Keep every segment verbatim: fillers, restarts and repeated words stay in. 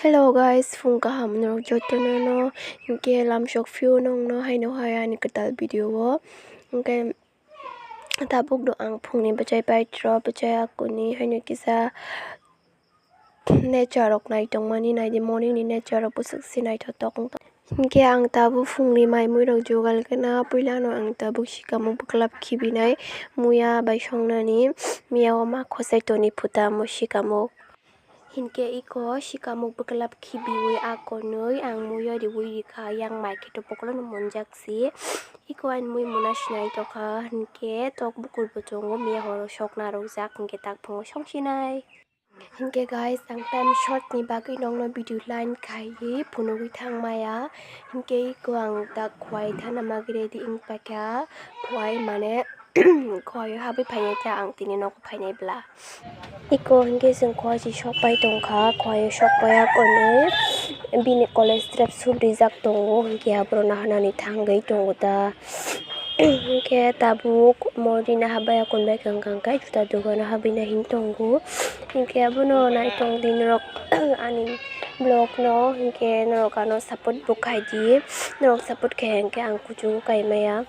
Hello guys, phung kaham norok jotono no, hinkhe lamsok phio nongno haino hai ani kwtal video o. Hinkhe tabuk no ang phungni bwchai paitro, bwchai akuni haino kisa nature rok naitongmani naidi, morning ni nature rok bwswk se naithotok wngtong. Hinkhe ang tabuk phungni mai mui rok jugal khna, puila no ang tabuk sikamuk bwklap khibinai muya bai songnani, miya o ma khosai toni phuta mo sikamuk. Hinkhe iko sikamuk bwklap khibiwi a konwi ang muiyo riwi rikha, yang mai khe to bokolno monjak si. Iko ani mui muna sinai tokha, hinkhe tok bukur bo tongo, miya horo sok narwkjak, hinkhe tak phungo songsinai. Hinkhe guys, ang time short ni bagwi nongno video line khaiwi phunugwi thangmaya. Hinkhe iko ang tak khwai thana magwi ready wngpaikha, khwai mane khwai o habwi phainai ta ang tini nogo phainai bwla. Iko hinkhe chwng khwai si sokpai tongkha, khwai o sokpai akonwi bini college trip sub rijak tongo, hinkhe aborok naharnani thangwi tongo ta. Hinkhe tabuk morina habaya kunbai kha, hwnkha khe juta dogano habina hin tongo. Hinkhe abono naitong di norok ani vlog no, hinkhe norok ano support bo khaidi, norok support khe hinkhe ang kuchugo kaimaya.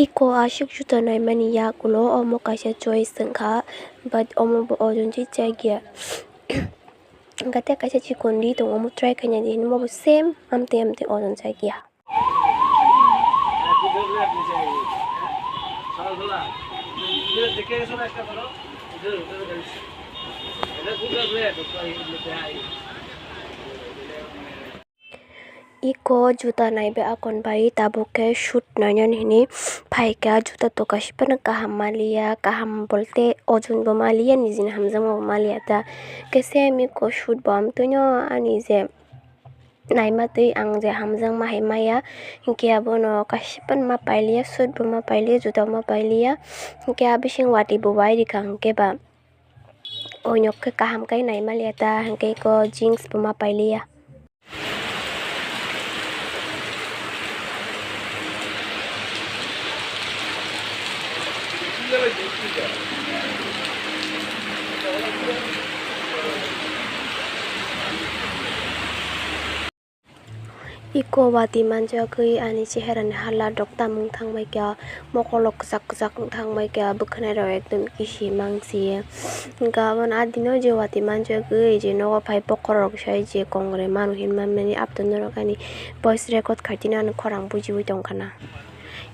Iko aswk juta naimani yagulo omo kaisa choice wngkha, but omo bo ojon si chakya. Hwnkhe tei kaisa chikon ri tongo, omo try khaina di hinwi omo bo same amtwi amtwi ojon chakya. Iko juta naibe akon bai tabuk khe shoot nainani hinwi phaikha, juta to kaisa phano kaham maliya, kaham bolte ojon bo maliya, nijini hamjakma bo maliya ta. Khe same iko shoot bo amtwino ani je naima twi ang je hamjakma hai maya, hinkhe abono kaisa phano ma pailiya, shoot bo ma pailiya, juta bo ma pailiya, hinkhe a bising watwi bo wai rikha hinkhe ba. Oinok khe kaham khe nai maliya ta, hwnkhe eko jeans bo ma pailiya. Iko watwi manjagwi ani cheherani hala rok tamung thangbai kha, mokolo kwchak kwchak wng thangbai kha, bwkhwnai rok ekdom kisi mangsi. Hwnkhe abono adino je watwi manjagwi je nogo phai bokhorok sai je kongrai manu hinmani aboni norok ani voice record khaitini ani khorang bujiwi tongkha na.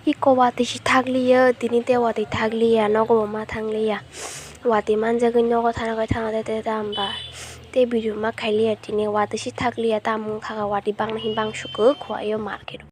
Iko watwi si thakliya, tini tei watwi thakliya, nogo bo ma thangliya. Watwi manjagwi nogo thanakhai thana tei tei ta hwnba tei video ma khailiya, tini watwi si thakliya, tamung kha watwi bangni hin bang sukha khwlaiyo market o.